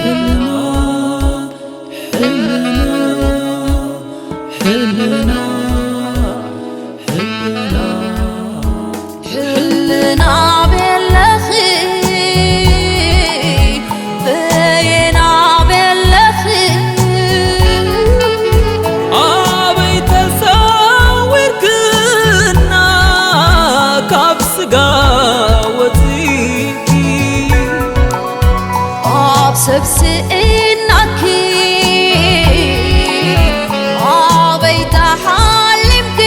ሕልና፣ ሕልና፣ ሕልና፣ ሕልና ቤለኺ፣ በየና ቤለኺ፣ ኣበይ ተሰዊርክና ካብ ስጋ ወፂእኪ፣ ኣብ ሰብ ስኢናኪ ኣበይ ተሓሊምኪ፣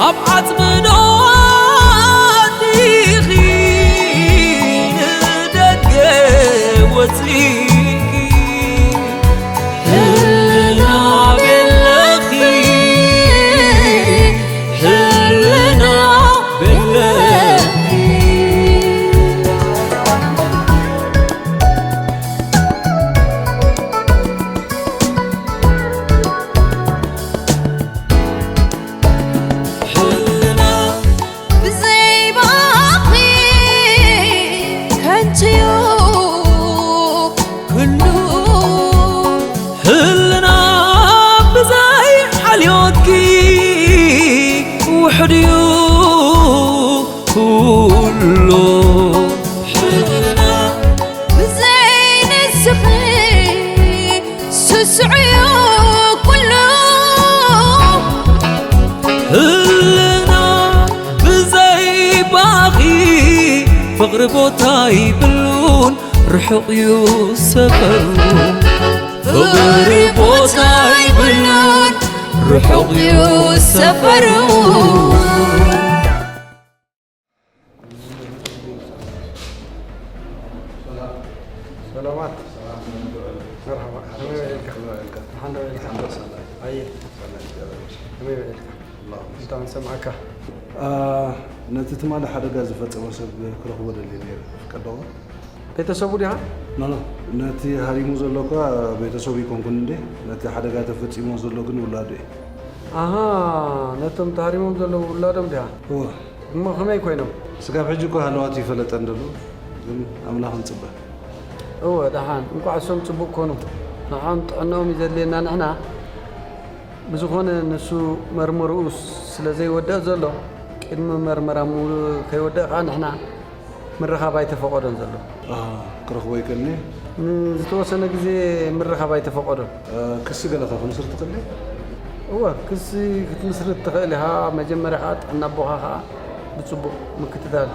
ኣብ ዓጽሚ ዶ ኣቲኺ ንደገ ወጺእኪ፣ ህልና ቤለኺ፣ ህልና ቤለኺ። ህልና ብዘይ ባኺ ከንቱ'ዩ ኩሉ። ህልና ብዘይ ሓልዮትኪ ውሑድ'ዩ ኩሉ። ሕልና ብዘይ ንስኺ ስሱዕ'ዩ ኩሉ። ህልና ብዘይ ባኺ ፍቕሪ ቦታ ይብሉን ርሑቕ እዩ ሰፈሩ። ፍቕሪ ቦታ ይብሉን ርሑቕ እዩ ሰፈሩ። ሰላማት። መርሓባ። ከመይ ውዒልካ? ደሓን ዶ ውዒልካ? ኣየ። ከመይ ውዒልካ? እንታ ንሰምዓካ። ኣ፣ ነቲ ትማሊ ሓደጋ ዝፈጸመ ሰብ ክረኽቦ ደልየ ነይረ። ፍቀዶ? ቤተሰቡ ዲኻ? ኖ፣ ኖ። ነቲ ሃሪሙ ዘሎ እኳ ቤተሰቡ ይኮንኩን እንዴ? ነቲ ሓደጋ ተፈጺሞ ዘሎ ግን ውላዱ እዩ። ኣሃ፣ ነቶም ተሃሪሞም ዘለዉ ውላዶም ዲኻ? እወ። እሞ ከመይ ኮይኖም? ስጋብ ሕጂ እኮ ሃለዋቱ ይፈለጠን ደሎ፣ ግን ኣምላኽ ንጽበ። እወ፣ ደሓን፣ እንቋዕ እሶም ጽቡቕ ኮኑ። ንዕኦም ጥዕናኦም እዩ ዘድልየና ንሕና። ብዝኾነ፣ ንሱ መርመርኡ ስለ ዘይወደእ ዘሎ፣ ቅድሚ መርመራ ምው-፣ ከይወደእ ከኣ ንሕና ምርኻብ ኣይተፈቐዶን ዘሎ። ኣሃ፣ ክረኽቦ ይክእልኒ? ንዝተወሰነ ግዜ ምርኻብ ኣይተፈቐዶን። እ፣ ክሲ ገለ ከ ክምስርት ትኽእሊ? እወ፣ ክሲ ክትምስርት ትኽእል ኢኻ። መጀመርያ ኸኣ ጥዕና ኣቦኻ ኸኣ ብጽቡቕ ምክትታል።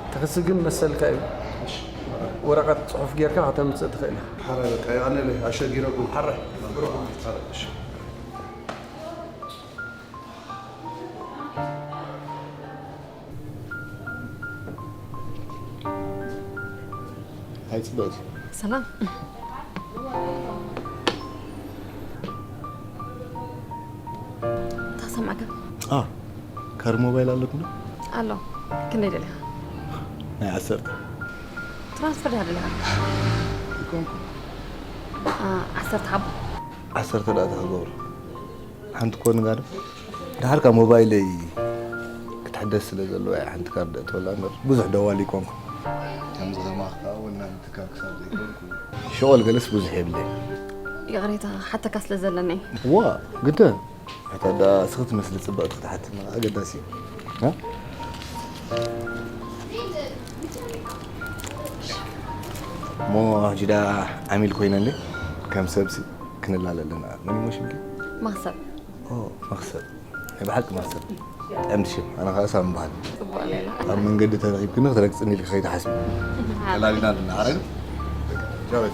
እቲ ክሲ ግን መሰልካ እዩ። እሺ። ወረቐት ጽሑፍ ጌርካ ከተምጽእ ትኽእል ኢኻ። ሓራይ በቃ፣ የቐንየለይ፣ ኣሸጊረኩም። ሓራይ። ሓራይ፣ እሺ። ሃይ ጽብቕቲ። ሰላም። እንታይ ክሰምዓካ? ኣ፣ ካርድ ሞባይል ኣለኩም ዶ? ኣሎ። ክንደይ ደሊኻ? ናይ ዓሰርተ። ትራንስፈር ድኣ ደሊኻ? ይኮንኩ። ኣ፣ ዓሰርተ ሓቦ። ዓሰርተ ደኣ ተኽገብሩ። ሓንቲ ኮ ንጋዶ። ደሓር ከኣ ሞባይለይ ክትሕደስ ስለ ዘለዋ እያ ሓንቲ ካርድ እተወላ እምበር ብዙሕ ደዋሊ ኣይኮንኩን። ከምዚ ከማኻ ከኣ ወናኒ ትካል ክሳብ ዘይኮንኩ ሸቐል ገለስ ብዙሕ የብለይን። ይቕሬታ፣ ሓተካ ስለ ዘለኒ። ዋ፣ ግደ። ኣታ ደኣ እስኺ ትመስሊ ጽብቕቲ ክትሓትኒ ኣገዳሲ እዩ። እ? እሞ ሕጂ ደኣ ዓሚል ኮይነ እንዴ? ከም ሰብሲ ክንላለ ኣለና። መን ይሞ ሽምኪ? መኽሰብ። ኦ፣ መኽሰብ። ናይ ብሓቂ መኽሰብ። ጥዕምቲ ሽም። ኣነ ኸኣ ሳም እበሃል። ጽቡቕ ሌላ። ኣብ መንገዲ ተረኺብክኒ ክትረግጽኒ ኢልኪ ከይትሓስቢ። ሓራይ። ተላሊና ኣለና። ሓራይ? ቻው።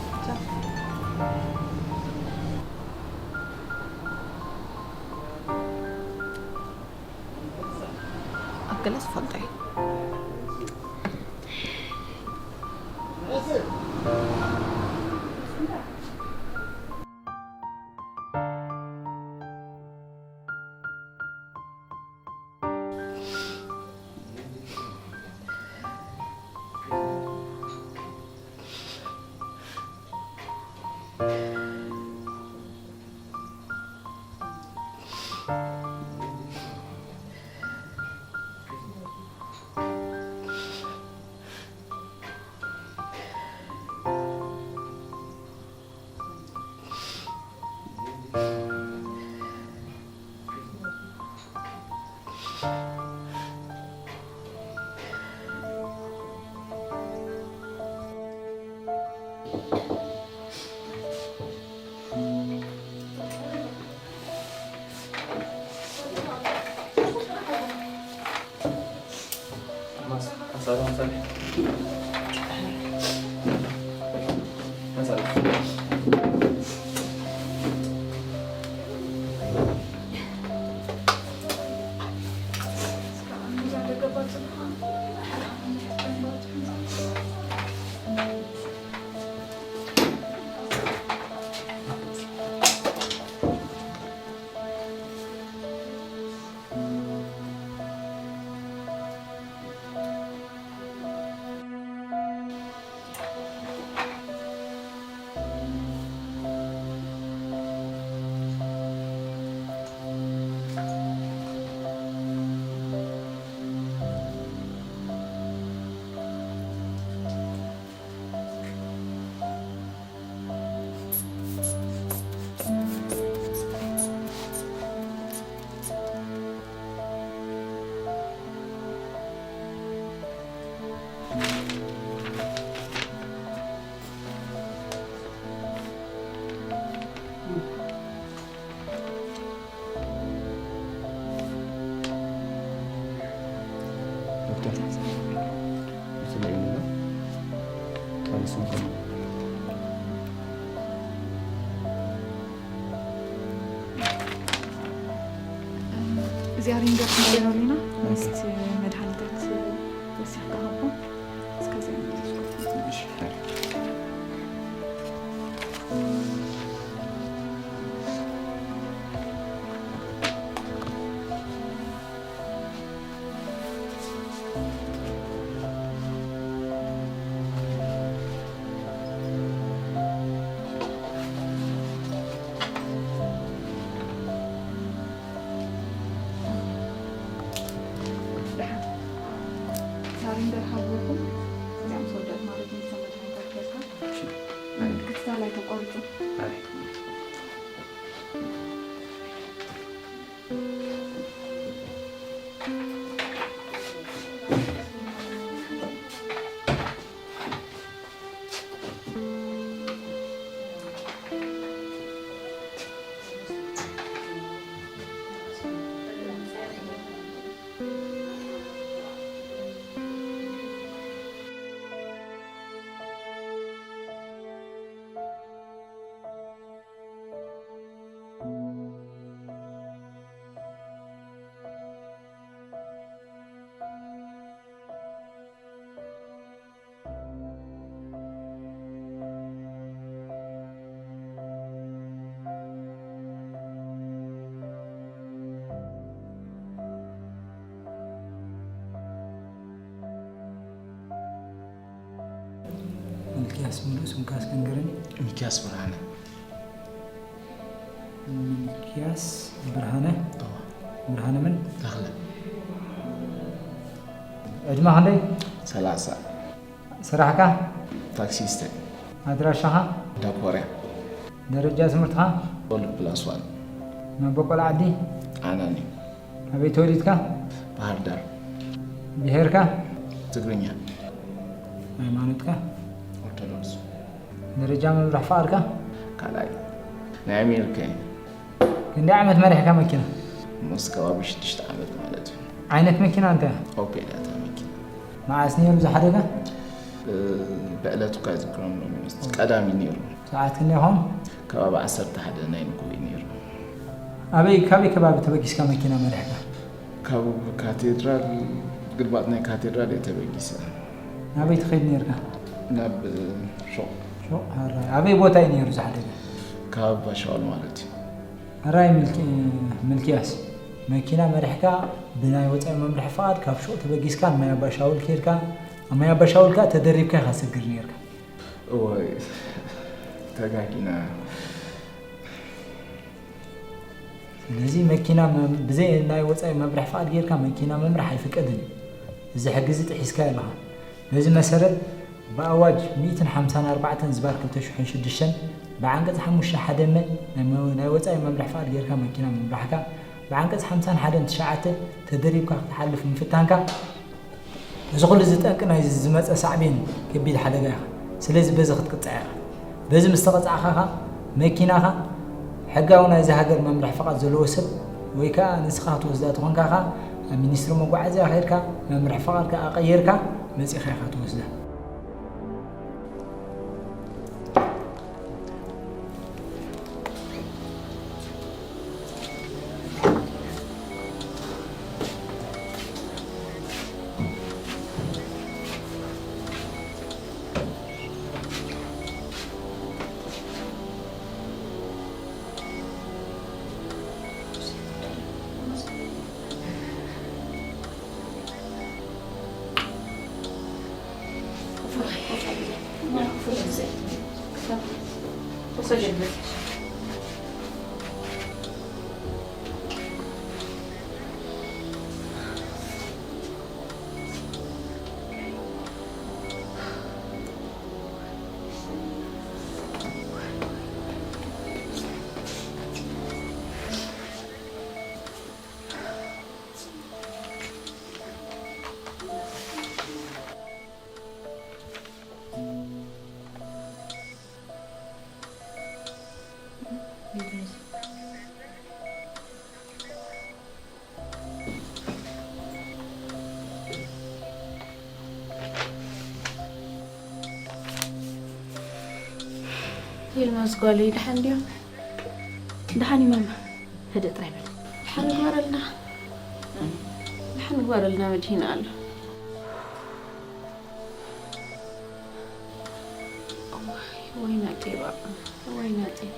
ኣብ ገለ ዝፈልጦ እዩ። ሰላም ሳልሕ። ዶክተር፣ ብፍላይ ንብሎ፣ ካልስን ከም እዚኣ ሪንገር ክንገይራ ኣለና። ኦኬ። ምስቲ መድሃኒታት ወሲኽካ ሃቦ። እስከ እዚኣ ንገይራ። እሺ። ደሓን። ሳሪን ደርሃ ኣለኩም። እዚኦም ሰወዳት ማለት ነው። ሰንበት ሓንካት ከርካ። እሺ። ክትታል ኣይተቋርጹ። ኣይ። ሚልክያስ ሙሉእ ስምካ እስከ ንገረኒ። ሚልክያስ ብርሃነ። ሚልክያስ ብርሃነ? እወ። ብርሃነ መን? ተኽለ። ዕድመ ክንደይ? ሰላሳ። ስራሕካ? ታክሲስት። ኣድራሻኻ? እንዳ ኮርያ። ደረጃ ትምህርትኻ? ወልድ ፕላስ ዋን። መበቆል ዓዲ? ዓናኒ። ኣበይ ተወሊድካ? ባህር ዳር። ብሄርካ? ትግርኛ። ሃይማኖትካ? ኦርቶዶክስ። ደረጃ ምምራሕ ፍቓድካ? ካልኣይ። ናይ ኣሜሪካ እየ። ክንደይ ዓመት መሪሕካ መኪና? ምስ ከባቢ ሽዱሽተ ዓመት ማለት እዩ። ዓይነት መኪና እንታይ? ኦፔል እያ እታ መኪና። መዓስ ነይሩ እዚ ሓደጋ? እ፣ ብዕለቱ እኳ ኣይዝክሮን ሎሚ ምስ ቀዳሚ ነይሩ። ሰዓት ክንደይ ይኸውን? ከባቢ ዓሰርተ ሓደ ናይ ንግሆ እዩ ነይሩ። ኣበይ፣ ካበይ ከባቢ ተበጊስካ መኪና መሪሕካ? ካብ ካቴድራል፣ ግልባጥ ናይ ካቴድራል እየ ተበጊሰ። ናበይ ትኸይድ ነይርካ? ናብ ሹቕ። ሹቕ፣ ሕራይ። ኣበይ ቦታ እዩ ነይሩ እዚ ሓደጋ? ካብ ባሻውል ማለት እዩ። ሕራይ ምልኪ-፣ ምልክያስ፣ መኪና መሪሕካ ብናይ ወጻኢ መምርሒ ፍቓድ ካብ ሹቕ ተበጊስካ ማይ ኣባሻውል ከይድካ፣ ኣብ ማይ ኣባሻውል ከኣ ተደሪብካ ኢኻ ትሰግር ነይርካ። እወ፣ ተጋጊና። ስለዚ መኪና መ-፣ ብዘይ ናይ ወጻኢ መምርሒ ፍቓድ ጌርካ መኪና ምምራሕ ኣይፍቀድን እዩ። እዚ ሕጊ እዚ ጥሒስካዮ ኣለኻ። በዚ መሰረት ብኣዋጅ ሚእትን ሓምሳን ኣርባዕተን ዝባር ክልተ ሽሕን ሽዱሽተን ብዓንቀጽ ሓሙሽተ ሓደ መ ናይ መ-፣ ናይ ወጻኢ መምርሒ ፍቓድ ጌርካ መኪና ምምራሕካ፣ ብዓንቀጽ ሓምሳን ሓደን ትሽዓተ ተደሪብካ ክትሓልፍ ምፍታንካ፣ እዚ ኩሉ እዚ ጠንቂ ናይ ዝመጸ ሳዕቤን ከቢድ ሓደጋ ኢኻ። ስለዚ በዚ ክትቅጻዕ ኢኻ። በዚ ምስ ተቐጻዕካ ኸኣ መኪናኻ ሕጋዊ ናይዚ ሃገር መምርሒ ፍቓድ ዘለዎ ሰብ ወይ ከኣ ንስኻ ክትወስዳ ተኾንካ ኸኣ ኣብ ሚኒስትሪ መጓዓዝያ ከይድካ መምርሒ ፍቓድካ ኣቐይርካ መጺኻ ኢኻ ትወስዳ። ይልማዝ ጓለይ፣ ደሓን ድዮም? ደሓን እዩ ማማ። ህድእ ጥራይ በል። ደሓን ግበረልና። ደሓን ግበረልና መድሂን ኣሎ። እዋይ፣ ወይና ጤባ፣ ወይና ጤባ።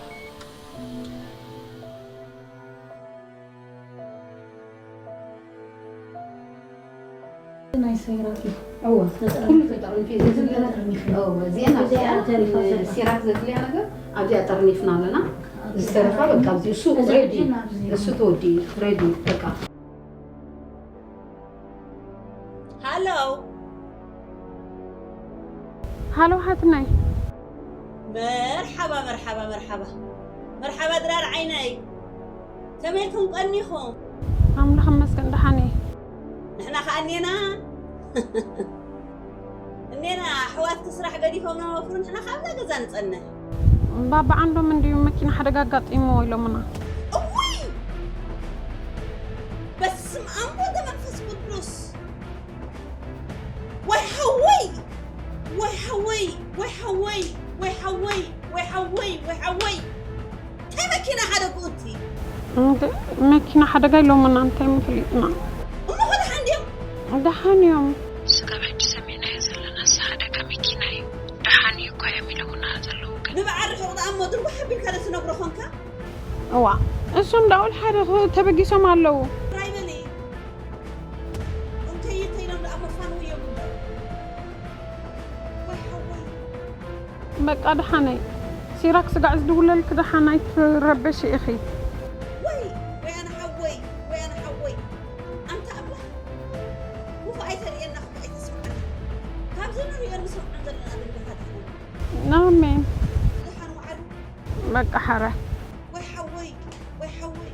ናይ ሰይራት እዩ። እወ፣ ነፃ ኩሉ ተጠርኒፉ እዩ። እዚ ገለ ተጠርኒፉ እዩ። እወ፣ እዚኣ እዚኣ ተሪፋ ዘላ። ሲራክ ዘድልያ ነገር ኣብዚኣ ጠርኒፍና ኣለና። ዝተረፋ በቃ ኣብዚ እሱ እዚ ሬዲ፣ ግን ኣብዚ እሱ ተወዲኡ ሬዲ በቃ። ሃሎ። ሃሎ ሓትነይ። መርሓባ፣ መርሓባ፣ መርሓባ። መርሓባ ድራር ዓይነይ። ከመይ ኢልኩም ቀኒኹም? ኣምላኽ ይመስገን ደሓን እየ። ንሕና ኸኣ እኔና። እኔና፣ ኣሕዋትኪ ስራሕ ገዲፎም ንወፍሩ፣ ንሕና ኸኣ ኣብዛ ገዛ ንጸንሕ። ባባ ዓንዶም እንድዩ መኪና ሓደጋ ኣጋጢምዎ ኢሎምና። እውይ! በስመ ኣብ ወወልድ ወመንፈስ ቅዱስ። ወይ ሓወይ! ወይ ሓወይ! ወይ ሓወይ! ወይ ሓወይ! ወይ ሓወይ! ወይ ሓወይ! እንታይ መኪና ሓደግኡ እቲ? እንደ መኪና ሓደጋ ኢሎምና እንታይ ምፍሊጥና? እሞ ኸ ደሓን ድዮም? ደሓን እዮም። ስጋብ ሕጂ ሰሚዕናዮ ዘለና ሓደጋ መኪና እዩ። ደሓን እዩ እኳ እዮም ኢሎምና ዘለዉ ግን። ንበዓል ርሑቕ ደኣ እሞ ድርባሕ ኣቢልካ ዶ ትነግሮ ኾንካ? እዋ፣ እሶም ደኣ ወላ ሓደ ኽ-፣ ተበጊሶም ኣለዉ። ጥራይ በሊ። እንተይ እንተይ ኢሎም ደኣ መፋነዊ እዮም እምበር። ወይ ሓወይ። በቃ ደሓነይ። ሲራክ ስጋዕ ዝድውለልኪ ደሓን ኣይትረበሺ ኢኺ። ወይ፣ ወይ ኣነ ሓወይ፣ ወይ ኣነ ሓወይ። ኣንታ ኣምላኽ፣ ክፉእ ኣይተርእየና፣ ክፉእ ኣይተስምዓና። ካብዚ ንርእዮን ንሰምዖን ዘለና ልምድታት ይኹን። ኣሜን። ደሓን ወዓሉ። በቃ ሓረ። ወይ ሓወይ፣ ወይ ሓወይ፣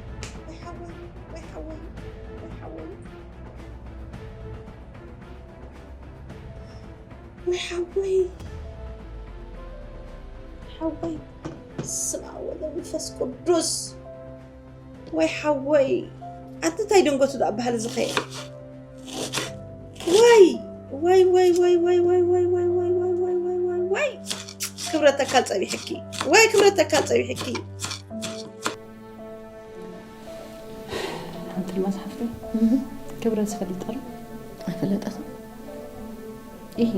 ወይ ሓወይ፣ ወይ ሓወይ፣ ወይ ሓወይ። ወይ ሓወይ፣ ሓወይ፣ ስማ ወወልድ ወመንፈስ ቅዱስ። ወይ ሓወይ፣ ኣቲ እንታይ ደንጎቱ ደኣ በሃል ዝኸየ። ወይ፣ ወይ፣ ወይ፣ ወይ። ክብረት ተካል ጸቢሕኪ። ወይ ክብረት ተካል ጸቢሕኪ። ሓንቲ ልማዝ ሓፍተይ፣ እህ። ክብረት ዝፈልጣ ዶ? ኣይፈለጠትን። ኢሂ።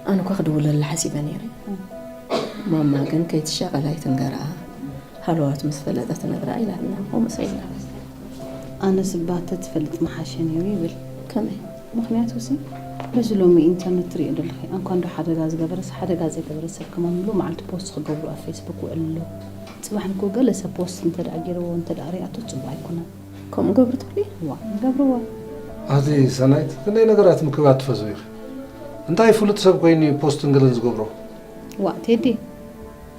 ኣነ እኳ ክድውለላ ሓሲበ ነይረ። እህ። ማማ ግን ከይትሻቐል ኣይትንገርኣ። ሃለዋቱ ምስ ፈለጠት ትነግራ ኢላትና። ከምኡ መሰለና። ኣነስ እባ ተትፈልጥ ምሓሸ ነይሩ ይብል። ከመይ? ምኽንያቱ ሲ፣ በዚ ሎሚ ኢንተርነት ትሪኦ ዶ ኣለኺ? ኣንኳንዶ ሓደጋ ዝገበረስ ሓደጋ ዘይገበረ ሰብ ከማን ሙሉእ መዓልቲ ፖስት ክገብሩ ኣብ ፌስቡክ ውዕል ኣሎ። ጽባሕ ንግሆ ገለ ሰብ ፖስት እንተ ደኣ ገይርዎ እንተ ደኣ ሪኣቶ ጽቡቕ ኣይኮነን። ከምኡ ገብሩ ትብሊ? እዋ፣ ይገብርዎ። ኣቲ ሰናይት፣ ክንደይ ነገራት ምክባድ ትፈዝዊ ኢኺ። እንታይ ፍሉጥ ሰብ ኮይኑ እዩ ፖስትን ገለን ዝገብሮ? ዋ፣ ቴዲ፣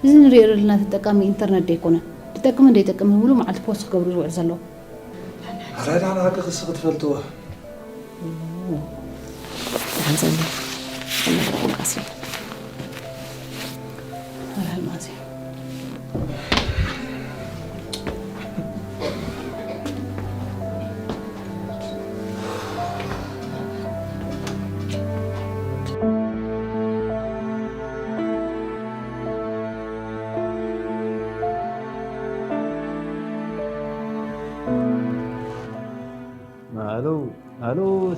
እዚ ንሪኦ ዘለና ተጠቃሚ ኢንተርነት ዶ ኣይኮነን? ዝጠቅምን ዘይጠቅምን ሙሉእ መዓልቲ ፖስት ክገብሩ ዝውዕል ዘሎ። ኣራይ፣ ደሓን ሓቂ ክሲ ክትፈልጥዎ። ደሓን ሰኒ፣ እናረኣኹም ቃሲ። ኣራይ፣ ማዚ።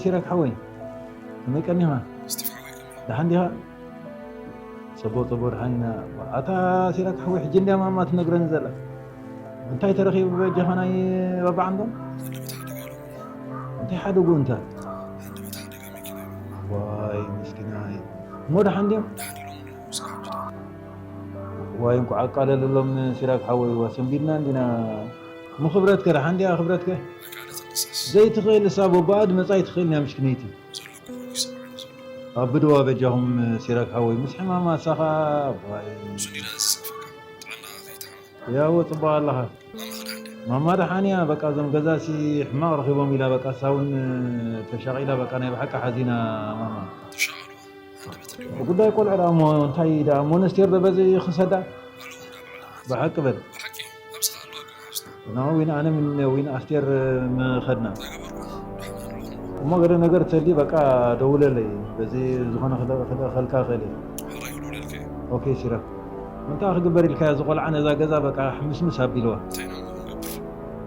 ሲራክ ሓወይ፣ ከመይ ቀኒኻ? ስቲፍ ሓወይ፣ ከመይ? ደሓን ዲኻ? ጽቡቕ፣ ጽቡቕ፣ ደሓን ኢና። ኣታ ሲራክ ሓወይ፣ ሕጂ እንድያ ማማ ትነግረኒ ዘላ። እንታይ ተረኺቡ በጃኻ ናይ ባባ ዓንዶም? ሃንደበት ሓደጋ ኢሎም። እንታይ ሓደጉ እንተ? ሃንደበት ሓደጋ መኪና ኢሎም። ዋይ፣ ምስኪናይ። እሞ ደሓን ድዮም? ደሓን ኢሎም፣ ስጋብ ሕጂ ደሓን። ዋይ፣ እንኳዕ ኣቃለለሎም ሲራክ ሓወይ፣ ዋ፣ ሰንቢድና እንዲና። እሞ ክብረትከ፣ ደሓን ድያ ክብረትከ? በቃ፣ ለተንሳስ። ዘይትኽእል እሳ፣ በቦኣ ድመጻ ኣይትኽእልን እያ፣ ምሽክነይቲ። ዘለኩ ይስምዓኒ ዘሎ። ኣብ ብድዋ በጃኹም ሲራክ ሓወይ፣ ምስ ሕማማ እሳ ኸኣ፣ ዋይ። እሱ እንዲና ዘሰክፈካ፣ ጥዕናኻ ከይትሓመም። ያዎ፣ ጽቡቕ ኣለኻ። ማማ ኸ ደሓን ድያ? ማማ ደሓን እያ፣ በቃ እዞም ገዛሲ ሕማቕ ረኺቦም ኢላ፣ በቃ እሳ እውን ተሻቒላ፣ በቃ ናይ ብሓቂ ሓዚና ማማ። ተሻቐሉ። ጉዳይ ቆልዑ ደኣ እሞ እንታይ ደኣ፣ ሞነስቴር ዶ በዚ ክሰዳ? ብሓቂ በል። ብሓቂ፣ ኣብዚ ከኣ ኣለዋ ግን ሓፍስና። ና ዊን፣ ኣነ ምን ዊን ኣስቴር ምኸድና። እንታይ ገበርኩም? ደሓን ኣለኹም? እሞ ገለ ነገር ተልዩ በቃ ደውለለይ። በዚ ዝኾነ ክልእኸልካ እኽእል እየ። ሕራይ ክደውለልካ እየ። ኦኬ፣ ሲራክ። እንታይ ክግበር ኢልካዮ? እዚ ቆልዓ ነዛ ገዛ በቃ ሕምስምስ ኣቢልዋ። እንታይ ኢና እሞ ክንገብር?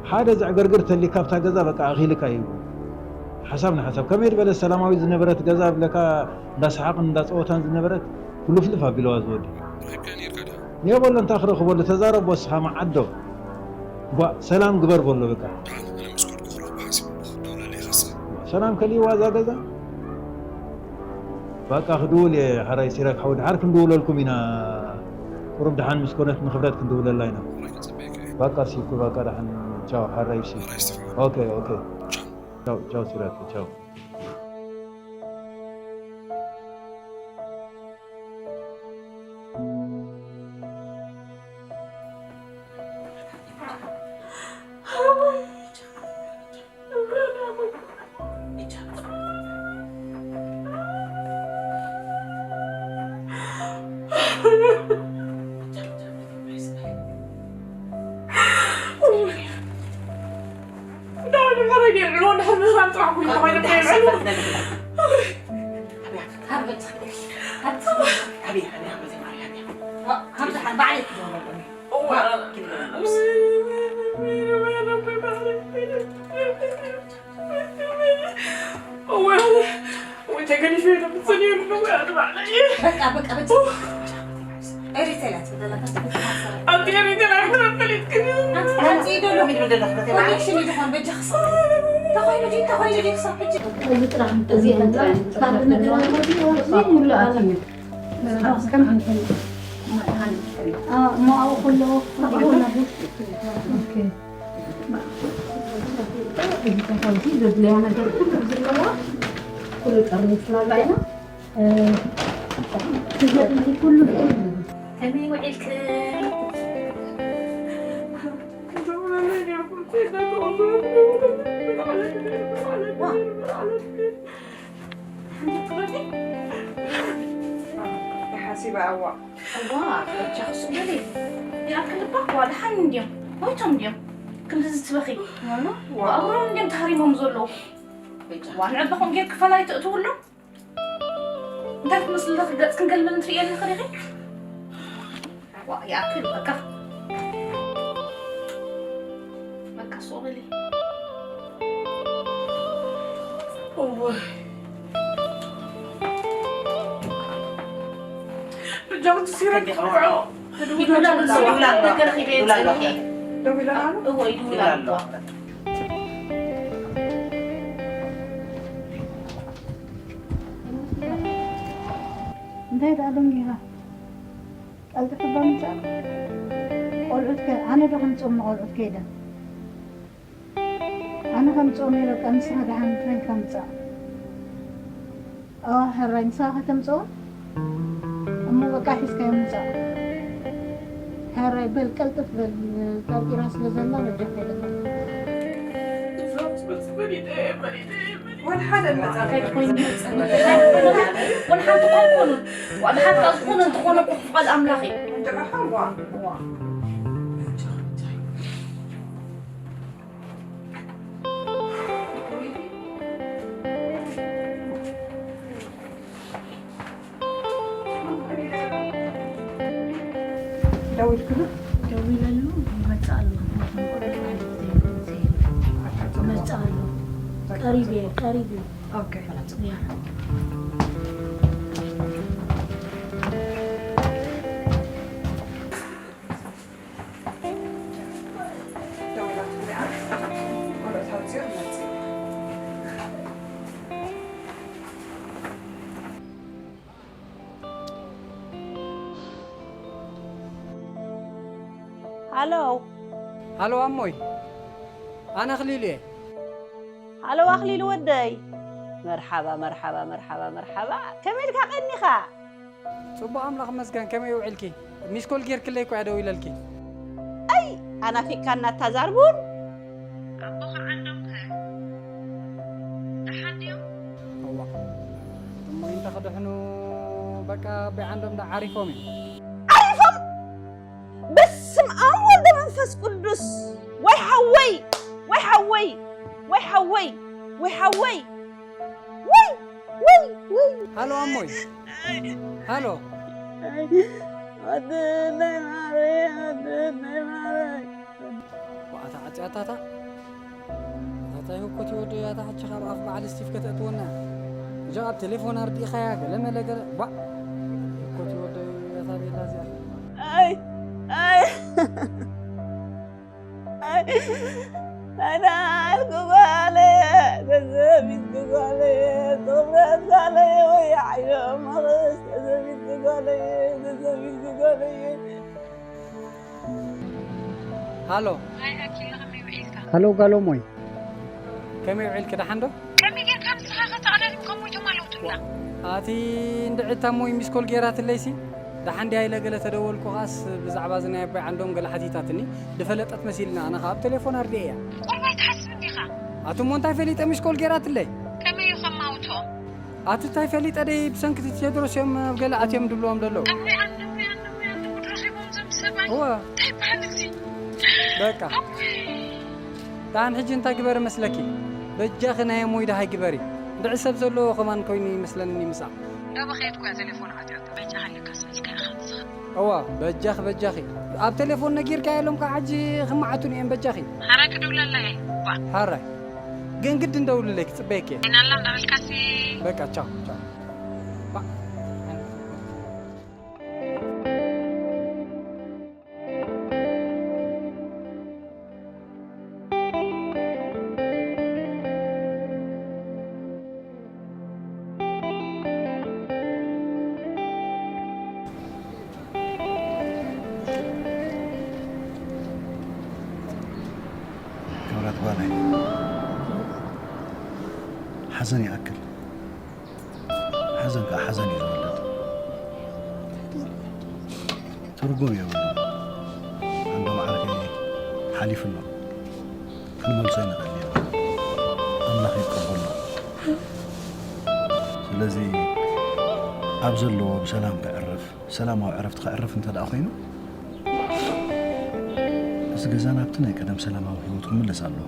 ሓደ ዘዕገርግር ተልዩ ካብታ ገዛ በቃ ኣኺልካ እዩ። ሓሳብ ንሓሳብ። ከመይ ዝበለ ሰላማዊት ዝነበረት ገዛ ብለካ፣ እንዳ ሰሓቕን እንዳ ጸወታን ዝነበረት ኩልፍልፍ ኣቢልዋ ዝወዲ። ረኺብካዮ ነይርካ ድኻ? ንየ በሎ እንታይ ክረኽበሉ? ተዛረብ ወስኻ መዓዶ። ጓ፣ ሰላም ግበር በሎ በቃ። ደሓን፣ ኣነ ምስ ከድኩ ክረኽቦ ሓሲበ ኣለኹ። ደውለለይ ኸሳ። ሰላም ከልይዋ እዛ ገዛ? በቃ ክድውል እየ፣ ሓራይ ሲራክ ሓወይ፣ ድሓር ክንድውለልኩም ኢና። ቁሩብ ደሓን ምስ ኮነት ንኽብረት ክንድውለላ ኢና። ሕራይ፣ ክጽበየካ እየ። በቃ ሲኩ፣ በቃ ደሓን፣ ቻው፣ ሓራይ ሲ። ሕራይ፣ ስቲፋኖ። ኦኬ፣ ኦኬ። ቻው። ቻው፣ ቻው፣ ሲራክ፣ ቻው። በቃ፣ በቃ፣ በቃ። ኤሪትሪያ ትብለላ፣ ከስተ፣ ከስተ፣ ከስተ። ኣንቲ ኤሪትሪያ ክብረት ፈሊጥክኒ። ኣንቲ ሓንቲ ኢዶ ኣሎ። ኮኔክሽን እዩ ዝኾን፣ በጃ ክሳብ። ተኾይኑ ድዩ፣ ተኾይኑ ድዩ ክሳብ ሕጂ? እዚ ጥራሕ፣ እዚ ጥራሕ። ካልእ ነገር፣ እዚ ሙሉእ ዓለም እዩ። ከም ኣንተ። አ፣ ማኡ ኩሎ። ኦኬ። እዚ ተኾይኑ ዘድልያ ነገር ኩሉ ዘለዋ፣ ኩሉ ጠርኒፍናላ ኢና። እ፣ እዚ ኩሉ፣ ኩሉ። ከመይ ውዒልክን? ዋ። ሓሲባ እዋ። እዋ፣ በጃ ክሱ ገለ። ይኣክል እባ፣ ዋ፣ ደሓን እንድዮም። ሞይቶም እንድዮም። ክንድዚ ትበኺ። ዋላ? ዋ። ኣእምሮም እንድዮም ተሃሪሞም ዘለዉ። በጃ። ዋ፣ ንዕባኹም ጌርኪ ፈላይ ተእትውሎም። እንታይ ክትመስሊ ኣለኺ? ገጽ ክንገልበል እንትርእየኒ ኽሪኺ? ዋ፣ ይኣክል በቃ። በቃ ሱቕ በሊ። እወ። በጃኹም ትሲረን ክውዖ። ይድውላ ኣለዋ። ደገ ረኺበ እየ ጸኒሐ። ደዊላ ኣሎ? እወ፣ ይድውላ ኣለዋ። እንታይ ደኣ ደንጊኻ? ቀልጢፍባ ምጻእ። ቆልዑት ከ-፣ ኣነ ዶ ከምጽኦም ንቆልዑት ከይደ? ኣነ ከምጽኦም እየ፣ በቃ ንስኻ ደሓን ኮይንካ ምጻእ። ኣዋ፣ ሕራይ ንስኻ ከተምጽኦም? እሞ በቃ ሒዝካዮም ምጻእ። ሕራይ በል፣ ቀልጥፍ በል፣ ጠርጢራ ስለ ዘላ በጃኻ ይበል። ወላ ሓደ መጻ እንታይ ኮይኑ መጸ? ወላ ሓንቲ እኳ ኣይኮኑን። ዋ፣ ድሓር ካብ ዝኾነ እንተኾነ እኮ ክፋል ኣምላኽ እዩ። እንድዒ ሓዋ። ዋ። ደዊልክሉ? ደዊለሉ ይመጽእ ኣሎ። ይመጽእ ኣሎ። ቀሪብ እየ፣ ቀሪብ እዩ። ኦኬ። ሃሎ። ሃሎ ኣሞይ፣ ኣነ ኣኽሊሉ እየ። ሃሎ ኣኽሊሉ ወደይ። መርሓባ፣ መርሓባ፣ መርሓባ፣ መርሓባ። ከመይ ኢልካ ቀኒኻ? ጽቡቕ ኣምላኽ ይመስገን፣ ከመይ ውዒልኪ? ሚስኮል ጌርክለይ እኮ እያ ደው ኢለልኪ። ኣይ፣ ኣናፊቕካ እናታዛርቡን። ኣቦ ከዓንዶም ከ ደሓን ድዮም? እዋ፣ እሞ እንተ ክድሕኑ በቃ ኣቦይ ዓንዶም ዳ ዓሪፎም እዮም። ዓሪፎም? በስም ኣብ ወልደ መንፈስ ቅዱስ። ወይ ሓወይ፣ ወይ ሓወይ፣ ወይ ሓወይ፣ ወይ ሓወይ። ወይ፣ ወይ፣ ወይ። ሃሎ ኣሞይ። ሃሎ። ኣደይ ማረይ፣ ኣደይ ማረይ። ዋኣታ ዓጽያታታ። ኣታ ህኮት ይወደይ ኣታ ሕጂ ካብ ኣፍ በዓል ስቲፍ ከተእትወና። እጃ ኣብ ቴሌፎን ኣርዲእኻያ ገለ መለ ገለ። ባ ህኮት ይወደይ ኣታ ቤላ እዚኣ። ኣይ፣ ኣይ። ኣይ፣ ኣይ፣ ደሓንኩ ጓለየ፣ ተሰሚትኩ ጓለየ፣ ትኹረት ጓለየ፣ ወይ ዓይኖም መኸስ፣ ተሰሚትኩ ጓለየ፣ ተሰሚትኩ ጓለየ። ሃሎ። ሃይ ኣኪለ፣ ከመይ ውዒልካ? ሃሎ ጋሎሞይ። ከመይ ውዒልኪ? ደሓን ዶ? ከመይ ጌርካ ንስኻ ኸ ተቐዳዲምካ ሞይቶም ኣለዉ ትብላ? ኣቲ እንድዒ እታ ሞይ ሚስኮል ጌራትለይሲ፣ ደሓን ድያ ኢለ ገለ ተደወልኩ ኸኣስ ብዛዕባ እዚ ናይ ኣቦይ ዓንዶም ገለ ሓቲታትኒ፣ ዝፈለጠት መሲልና፣ ኣነ ኸኣ ኣብ ቴሌፎን ኣርዲኤያ። ቁሩብ ኣይትሓስብን ዲኻ? ኣቲ እሞ እንታይ ፈሊጠ ሚስኮል ጌራትለይ? ከመይ እዩ ከማውትኦም? ኣቲ እንታይ ፈሊጠ ደይ ብሰንኪ እቲ ቴድሮስ እዮም ኣብ ገለ ኣትዮም ድብልዎም ዘለዉ። ኣነ፣ ኣነ፣ ኣነ፣ ኣነ፣ ኣነ፣ ጉድ ረኺቦም እዞም ሰብኣይ። እወ። እንታይ ይበሃል እዚ? በቃ። ኣወይ። ደሓን ሕጂ እንታይ ግበሪ መስለኪ? በጃኺ ናይ እሞይ ደሃይ ግበሪ። እንድዒ ሰብ ዘለዎ ከማን ኮይኑ ይመስለኒ ምስኣ። እንዳበኸየት እኮ እያ ቴሌፎን ዓጽያቶ። በጃኻ ኣለካ ስለ ኢልካ ኢኻ ንስኻ። እዋ፣ በጃኺ፣ በጃኺ። ኣብ ቴሌፎን ነጊርካያ ኢሎም ከዓ ሕጂ ክመዓቱኒ እዮም፣ በጃኺ። ሓራይ ክድውለላ እየ። ባ። ሓራይ። ግን ግድን ደውልለይ፣ ክጽበየኪ እየ። ኣይናላ እንዳበልካሲ። በቃ፣ ቻው፣ ቻው። ባ። ክብረት ጓለይ፣ ሓዘን ይኣክል። ሓዘን ከዓ ሓዘን እዩ ዝወልድ። ትርጉም የብሉን። ዓንዶም ዓርከይ ሓሊፉ ኣሎ። ክንመልሶ ኣይንኽእልን ኢና። ኣምላኽ ይቀበሎ። ስለዚ ኣብ ዘለዎ ብሰላም ከዕርፍ፣ ሰላማዊ ዕረፍቲ ከዕርፍ እንተ ደኣ ኮይኑ፣ እዚ ገዛ ናብቲ ናይ ቀደም ሰላማዊ ህይወት ክምለስ ኣለዎ።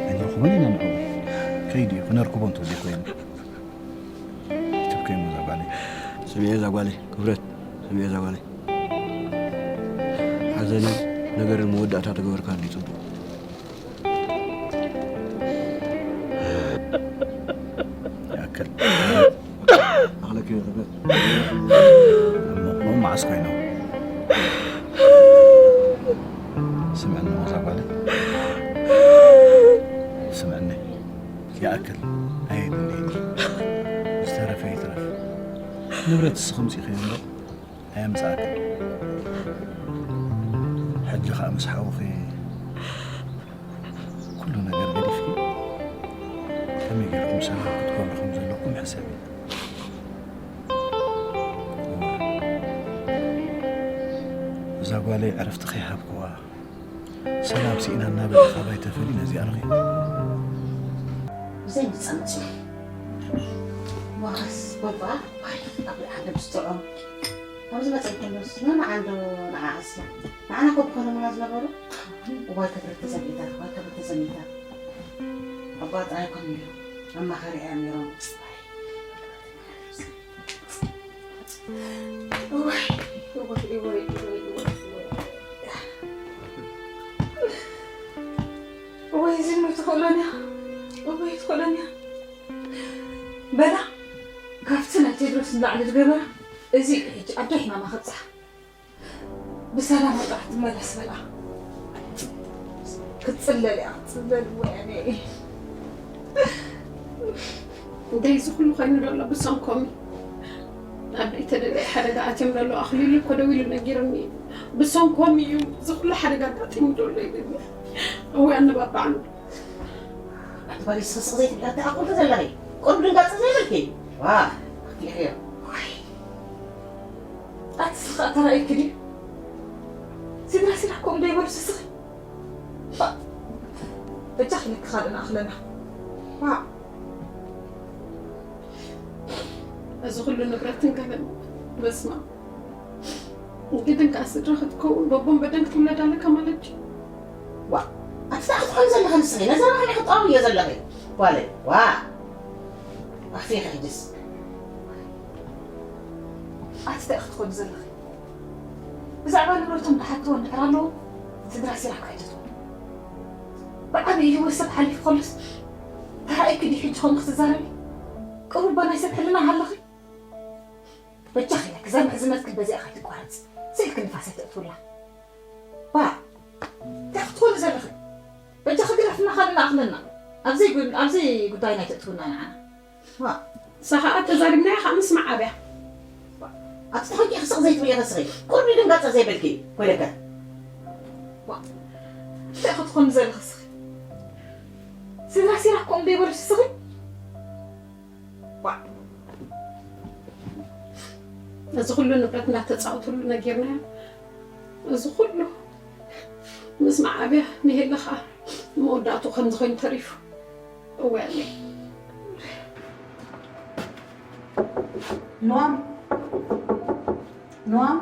ኣይንረኽቦን ኢና ንዕኡ። ከይዱ እዩ፣ ክነርክቦ እንተዘይኮይኑ። ይትብከ እሞ እዛ ጓለይ። ስምዒ እዛ ጓለይ፣ ክብረት፣ ስምዒ እዛ ጓለይ። ሓዘንን ነገርን መወዳእታ ተገበርካ እንዲ ጽቡቕ። ይኣክል። ኣኽለኪ ክብረት። እሞ፣ እሞ መዓስ ኮይኖም? ስምዕኒ እዛ ጓለይ። ስምዕኒ። ይኣክል። ኣየድልየኒ። ዝተረፈ ይትረፍ። ንብረት እስኺ ኣምጺእኽዮ እምበር ኣየምጽኣክን። ሕጂ ኸኣ ምስ ሓውኺ ኩሉ ነገር ገዲፍኪ ከመይ ጌርኩም ሰላም ክትገብሩ ከም ዘለኩም ሕሰቢ። እዛ ጓለይ ዕረፍቲ ከይሃብክዋ፣ ሰላም ስኢና እናበለ ካባይ ተፈልዩ ነዚኣ ረኺቡ። ብዘይ ምጸምጽኡ። ዋስ፣ ባባ፣ ባይ፣ ኣብ ሓደ ብዝጥዖም። ኣብዚ መጸ እንከሎስ፣ ንመዓል ዶ ንዓኣስ? ንዓና እኮ ብኾኖምና ዝነበሩ። እዋይ፣ ክብርቲ ዘሚታ፣ እዋይ፣ ክብርቲ ዘሚታ። ኣባ ጥራይ ኮን ነይሩ። ኣማኻሪ እዮም ነይሮም። እዋይ፣ እዋይ፣ እዋይ፣ እዋይ፣ እዋይ፣ እዋይ። እዋይ፣ ዝም ትኽእሎን እያ። እዋይ፣ ትኽእሎን እያ። ካብቲ ናይ ቴድሮስ ንላዕሊ ዝገበራ እዚ እዩ። ሕጂ ኣደ ሕማማ ከብፅሓ። ብሰላም ጥራሕ ትመለስ በላ። ክትፅለል እያ ክትፅለል። ወያኔ። እንደይ እዚ ኩሉ ኮይኑ ዘሎ ብሰንኮም እዩ። ኣብ ዘይተደለየ ሓደጋ ኣትዮም ዘለዉ ኣኽሊሉ እኮ ደዊሉ ነጊሩኒ እዩ። ብሰንኮም እዩ እዚ ኩሉ ሓደጋ ኣጋጢሙ ዘሎ ኢሉኒ። እወ ኣነባባዕሉ። ኣትባሊ ስስቕ ዘይትብላ ኣታ ኣቑልቲ ዘለኺ ቁሩብ ድንጋፀ ዘይብልኪ። ዋ ኣኽፊእኽዮ። ኣቲ ስኻ ተራእይኪ ድዩ? ሲድራ ሲድራ ከምኡ ደይበሉ ስስኺ። በጃ ክልክ ካልእ ንኣኽለና። ዋ እዚ ኩሉ ንብረትን ገለን በስማ ግድን ከዓ ስድራ ክትከውን በቦን በደን ክትውለድ ኣለካ ማለት እዩ። ዋ ኣቲ እንታይ ክትኾኒ ዘለኺ ንስኺ? ነዚ ረባሕ ናይ ክትጠዋዊ እዮ ዘለኺ ጓለይ። ዋ ኣኽፊእኺ ሕጅስ። ኣቲ እንታይ ክትኾኒ ዘለኺ? ብዛዕባ ንብረቶም ተሓትዎ እንድሕር ኣለዎ ስድራ ሲራክ ኣይተትዎ። ብዓብዪ ህይወት ሰብ ሓሊፉ ከሎስ ተራእይኪ ድዩ ሕጂ ከምኡ ክትዛረቢ? ቅሩብ ናይ ሰብ ሕልና ኣለኺ? በጃኺ ኢለኪ እዛ ምሕዝነትኪ በዚኣ ከይትቋረፅ ስኢልኪ ንፋስ ኣይተእትውላ። ባ እንታይ ክትኾኒ ዘለኺ? በጃኺ ግደፍና ካልእ ንኣኽለና። ኣብዚ ጉዳይና ኣይተእትውና ንዓና። ዋ ንሳ ከዓ ተዛሪብናያ ከዓ ምስማዕ ኣብያ። ኣብቲ ተኾንቂ ክስቕ ዘይትብሊ ከስኺ ቁርቢ ድንጋፀ ዘይብልኪ ኮይነከ እንታይ ክትኾኒ ዘለኺ ስኺ? ስድራ ሲራክ ከምኡ ደይበሉ ስኺ? እዚ ኩሉ ንብረት እንዳተፃወትሉ ነጊርናዮ። እዚ ኩሉ ምስ መዓብያ ንሄለ ከዓ መወዳእቱ ከምዚ ኮይኑ ተሪፉ። እወ ኣለ ኖም ኖም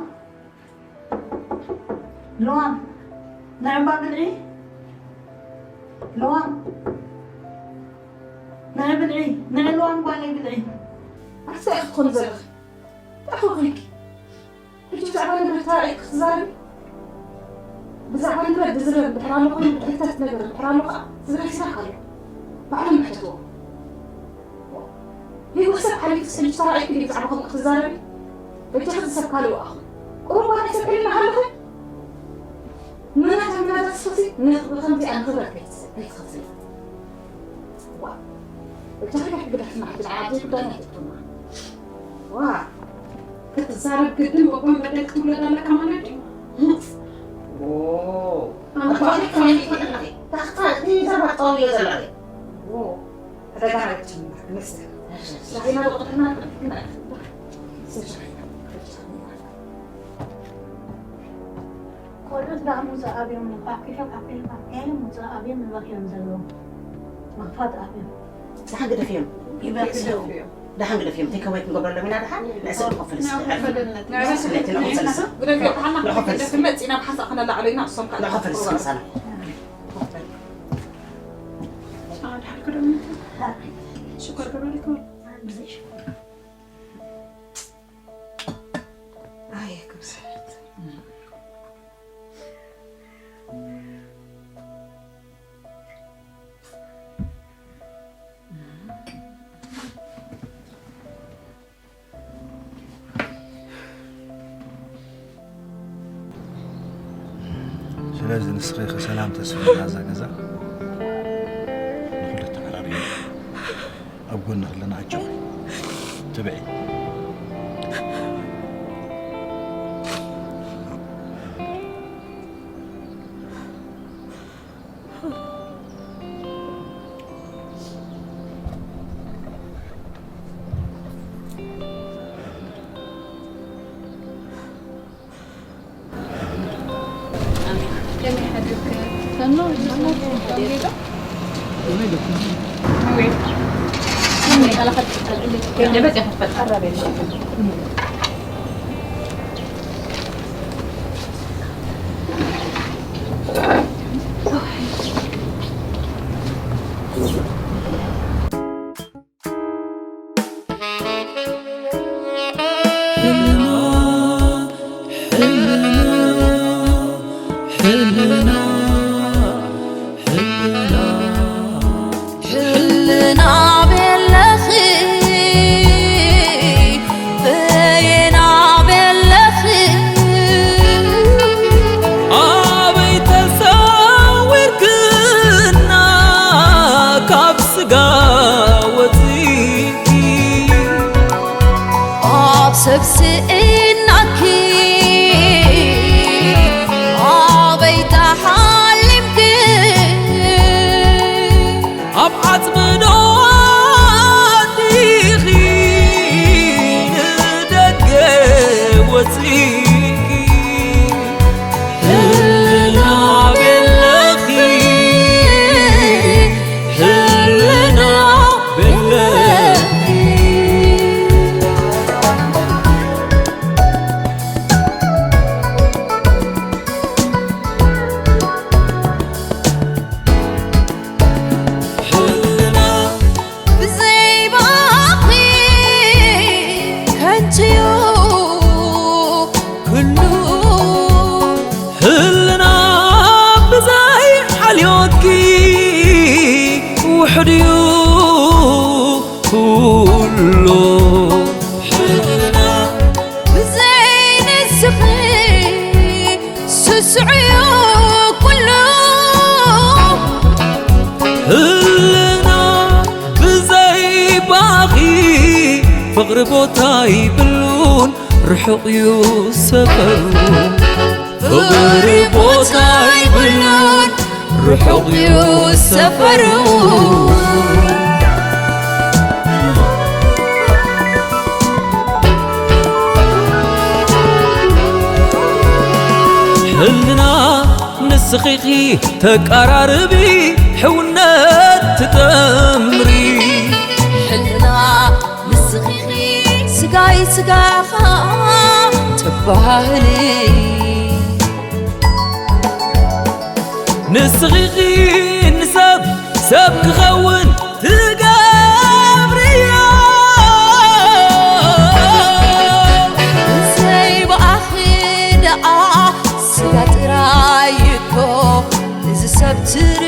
ኖም ንዕባ ብልዒ ኖም ንዒ ብልዒ ንዒ ኖም ጓለይ ብልዒ። ኣስታ ኢኺ ትኾኒ ዘለኺ እንታይ ኮንኪ? ሕጂ ብዛዕባ ንብረት ተራእዩ ክትዛረቢ? ብዛዕባ ንብረት ዝዝረብ እንድሕር ኣሎ ኮይኑ ብድሕሪታት ነገር እንድሕር ኣሎ ከዓ ዝረሲራክ ኣሎ። ባዕሎም ይሕተትዎ። ህይወት ሰብ ሓሊፉ ስልጅ ተራእይኪ ድዩ ብዛዕባ ከምኡ ክትዛረቢ? በጃኺ ዝሰብ ካልእ ወኣኹ። ቁሩብ ዋና ሰብ ሕልና ሃለኺ? ምናት ምናት ስኽሲ ንኽብሪ ከምዚኣ ንኽብረት ከይትኸፍሊ። ዋ እጃ ግዳፍና ብዛዕባ ዘይጉዳይና ይሕትቱና። ዋ ክትዛረብ ግድን በቦን በደል ክትውለድ ኣለካ ማለት እዩ። ኣባሪ ከመይ ይኮነለኺ ታኽታ እቲ ዘረባ ጠውዮ ዘለኺ ተደጋራችን ንስ ሻሂና ብቕጥና ቆልዑት ደኣ ሙፀእ ኣብዮም ኳሕኲሖ ኳሕኲሖ ኳሕኲሖ ኢሎም ሙፀእ ኣብዮም ንበኽዮም ዘለዉ ምኽፋት ኣብዮም ደሓን ግደፍዮም ይበኽዮም ደሓን ግደፍዮም ቴከወይ ክንገብረሎም ኢና ደሓን ንዕስብ ንኸፍል ስለቲ ንኸፍል ንኸፍል መፂና ብሓንሳእ ክነላዕሎ ኢና እሶም ከዓ ንኸፍል ስምሳና ሽኮር ገበልኩም ስለዚ ንስኺ ከ ሰላም ተስፍንና እዛ ገዛ ንኹሉ ተሓራሪና ኣብ ጎንኺ ኣለና ኣጆኺ ትብዒ ሰብ ስእናኪ ኣበይ ተሓሊምኪ? ኣብ ዓጽሚ ዶ ኣዲኺ ንደገ ወጺእኪ? ህልና ቤለኺ፣ ህልና ቤለኺ። ህልና ብዘይ ባኺ ከንቱ'ዩ ኩሉ። ህልና ብዘይ ሓልዮትኪ ውሑድ'ዩ ኩሉ። ህልና ብዘይ ንስኺ ስሱዕ'ዩ ኩሉ። ህልና ብዘይ ባኺ ፍቕሪ ቦታ ይብሉን ርሑቕ እዩ ሰፈሩ። ፍቕሪ ቦታ ይብሉን ርሑቕ እዩ ሰፈሩ። ህልና ንስኺ ኢኺ ተቀራርቢ፣ ሕውነት ትጠምሪ። ሕልና ንስኺ ኢኺ ስጋይ ስጋኻ ተባህሊ። ንስኺ ኢኺ ንሰብ ሰብ ክኸውን ትገብርዮ። ብዘይ ብኣኺ ደኣ ስጋ ጥራይ እኮ እዚ ሰብ ትሪ